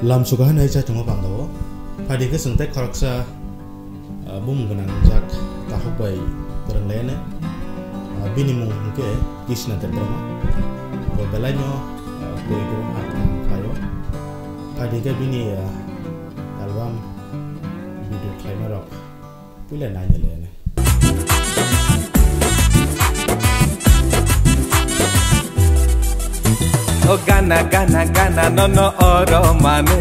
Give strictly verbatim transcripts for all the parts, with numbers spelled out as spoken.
Lamsuka hai nai chaichungma pandao. Phaidi khe chwng tei khoroksa, ah, bumung gwnang jak takhuk bai kwrwng lainai. Ah, bini mung hwnkhe Krishna Debbarma. Bo belaino, ah, poito ha kaham khlaio. Phaidi khe bini, ah, album video khlaima rok puila naina lainai. O gana, gana, gana, no, no, oro manu.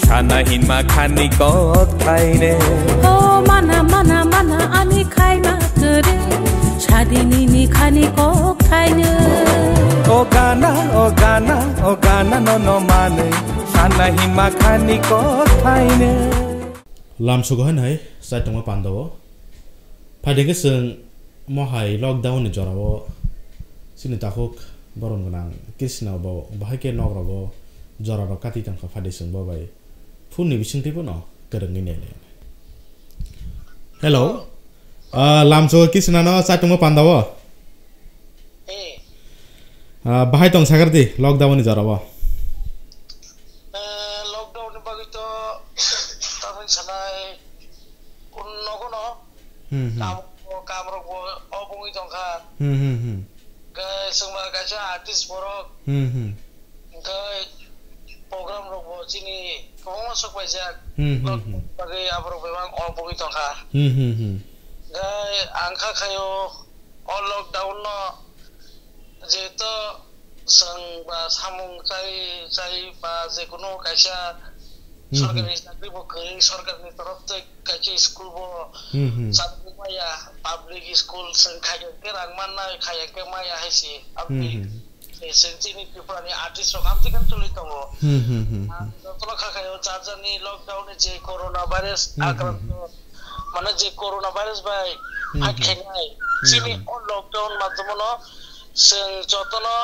Sana hinma khani kok thaine. O mana, mana, mana, ani khaima kwrwi. Sadi nini khani kok thaine. O gana, o gana, o gana, no, no, manu. Sana hinma khani kok thaine. Lamsugo hai nai, chai tongma pandao. Phaidi khe chwng mohai lockdown ni jorao chini takhuk borom gwnang Krishna bo bahai khe nok rogo jora rok kati tongkha phaidi chwng bo bai phone ni bisingtwi bono kwrwngwi nai le. Hello. Ah, lamsugo Krishna no chai tongma pandao. Eh. Ah, bahai tong sagar di lockdown ni jorao. Eh, lockdown ni bagwi to tamni sanai kun nogo no. Hmm, hmm. Kam, kam rok bo obongwi tongkha. Hmm, hmm, hmm. Gai sengma kaisa artist borok. Hmm, hmm. Gai program rok bo chini kwbangma sok paijak. Hmm, hmm, hmm. Lockdown ni bagwi aborok bebak obongwi tongkha. Hmm, hmm, hmm. Gai ang kha khayo o lockdown no jeto chwng ba samung chai, chai ba je kunu kaisa Mhm. sorkari chakri bo kwrwi, sorkar ni torof tei kaisa school bo Mhm. chakri maya, public school chwng khaiya khe rang mannai, khaiya khe maya hai se. Aboni Mhm. eh, chwng chini Tripura ni artist rok amtwi khe choli tongo. Mhm, mhm, mhm. Ang jotono kha khayo jar jar ni lockdown ni je corona virus Mhm, akranto mhm. Mane je corona virus bai Hmm, fight hmm. khainai. Hmm, chini hmm. O lockdown madhyamo no chwng jotono,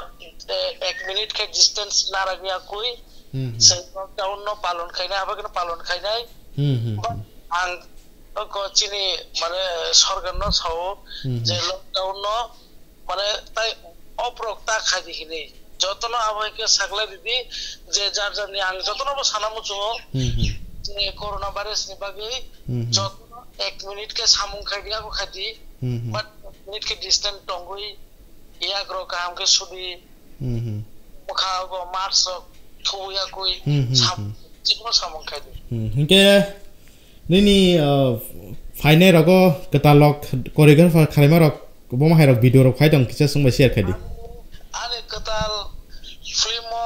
eh, ek minute khe distance naragwi akui Hmm, hmm. Chwng lockdown no palon khainai, abo kheno palon khainai. Hmm, hmm, But hmm. Ang ko chini mane sorkar no sao Hmm, je hmm. Lockdown no mane tai oprok ta khaidi hinwi jotono abo hai khe saklai ridi je jar jar ni ang jotono bo sana muchungo Hmm, hmm. Je corona virus ni bagwi Hmm, hmm. Jotono ek minute khe samung khaidi ako khaidi Hmm, hmm. But ek minute khe distance tongwi yak rok kaham khe sudi Hmm, hmm. Bwkha go mask rok thuwi yakwi Hmm, hmm, samung hmm. Chikno samung khaidi Hmm, hinkhe Nini, uh, phainai rogo kwtal rok choreographer khalaima rok bomo hai rok video rok phai tong kisa swngbai share khaidi. Ani kwtal film o,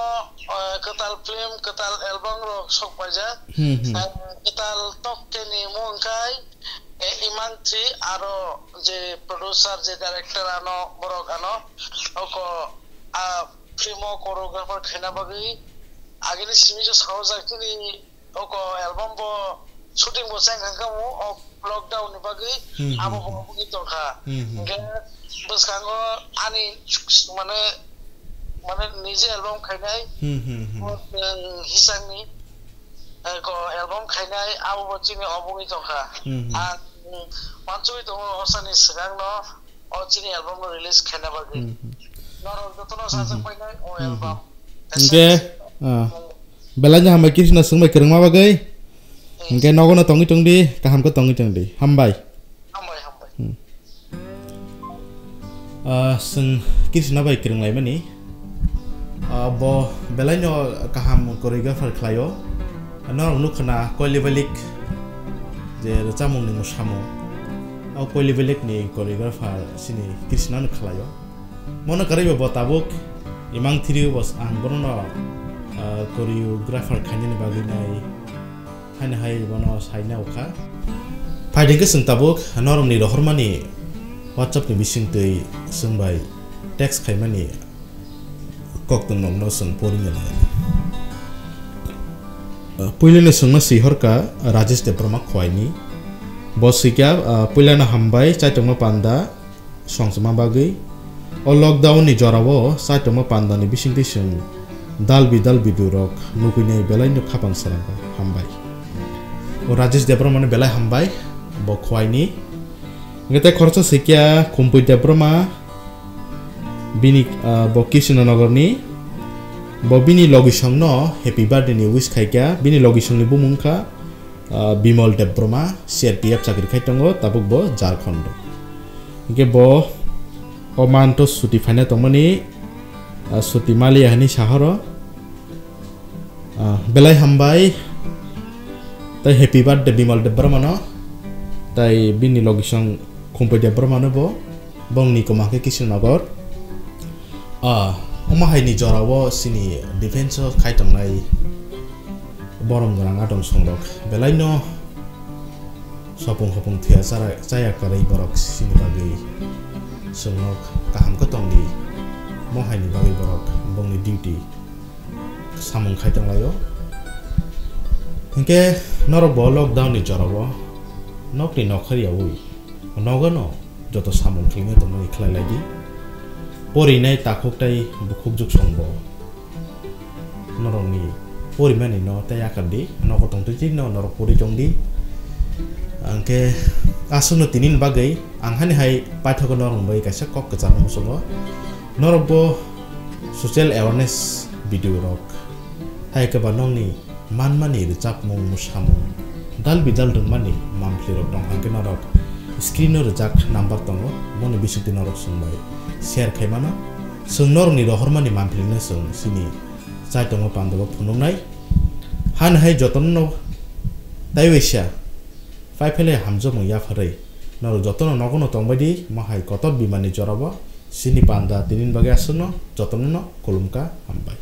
uh, kwtal film, kwtal album rok sok paijak. Hmm, hmm. Uh, kwtal tok teni mung khai, eh, Imang Three aro je producer je director ano borok ano oko, ah, film o choreographer khaina bagwi agini simi jo sao jak chini Oko album bo shooting bo chang kha kamo, o lockdown ni bagwi Hmm, abo hmm, bo hmm. Oboni tongkha. Hmm, hmm, Hingke hmm. Bwskango ani mane, mane nije album khainai, Hmm, hmm, hmm. O, um, hisangni, eh, ko album khainai abo bo chini oboni tongkha. Hmm, hmm. Ang, um, wansugwi tongo osani swkangno, O chini album no release khaina bagwi. Hmm, hmm. Norok jotono Hmm, sajak hmm. Painai o Hmm, album. Hmm. Hingke, ah, belai no hambai Krishna swngbai kwrwngma bagwi. Hmm. Hingke nogo no tongwi tongdi, kaham khe tongwi tongdi. Hambai. Hambai, hambai. Hmm. Ah, swng Krishna bai kwrwnglaimani. Ah, bo belai no kaham choreographer khlaio. Norok nukha na Koili Balik je rwchapmung ni mwsamung. O Koili Balik ni choreographer chini Krishna no khlaio. Mono kwrwi bo tabuk Imang Three o bo ang bono no, ah, choreographer khainani bagwi nai haino hai bono saina ukha. Phaidi khe chwng tabuk norok ni rohormani WhatsApp ni bisingtwi chwng bai text khaimani Koktwmrokno chwng porinani. Ah, puilino chwngno swihorkha Rajesh Debbarma Khwaini. Bo swikha, ah, puilano hambai chaitokma panda songchoma bagwi. O lockdown ni jorao chaitokma pandani bisingtwi chwng dalbi dalbi durok nugwinai belaino khapang srangkha. Hambai. O Rajesh Debbarmano belai hambai, bo Khwaini. Hingke tei khoroksa swikha Khumpui Debbarma, bini, ah, bo Krishnanogorni. Bo bini logisongno happy birthday ni wish khaikha. Bini logisongni bumung kha, ah, Bimal Debbarma, C R P F chakri khai tongo, tabuk bo Jharkhand o. Hingke bo o month o suti phaina tongmani, ah, suti maliya hani sahoro. Ah, belai hambai. Tai happy birthday Bimal Debbarma no. Tai bini logisong Khumpui Debbarma no bo. Bongni kwma khe Kishannagar. Ah, omo hai ni jora o chini defense o khai tongnai borom gwnang adong songrok belai no sopung hopung thwiya chara-, chaya kwrwi borok chini bagwi chwng nok kaham khe tong di. Omo hai ni bagwi borok bongni duty samung khai tong lai o. Hinkhe norok bo lockdown ni jora o nok ni nokhar yaui nogo no joto samung khlai tongmani khlai lai di. Porinai takhuk tai bukhuk juk song bo norokni porimani no tei yakar di, nogo tong twi no norok pori tong di. Angkhe aswkno tini ni bagwi ang hani hai paithago norokni bagwi kaisa kok kwchangma muchungo. Norok bo social awareness video rok hai khe ba nokni manmani rwchapmung, mwsamung, dal bidal rwngmani mampli rok tong hwnkhe norok screen o rwjak number tongo, boni bisingtwi norok chwng bai share khai mano. Chwng norokni rohormani mampli no chwng chini chaitongo pandao phunuknai. Hani hai jotono no taiwaisa pai phele hamjakmung yapharwi norok jotono nogono tongbai di, mo hai kotor bimani jorabo chini panda tinini bagwi aswkno jotono no khulumkha, hambai.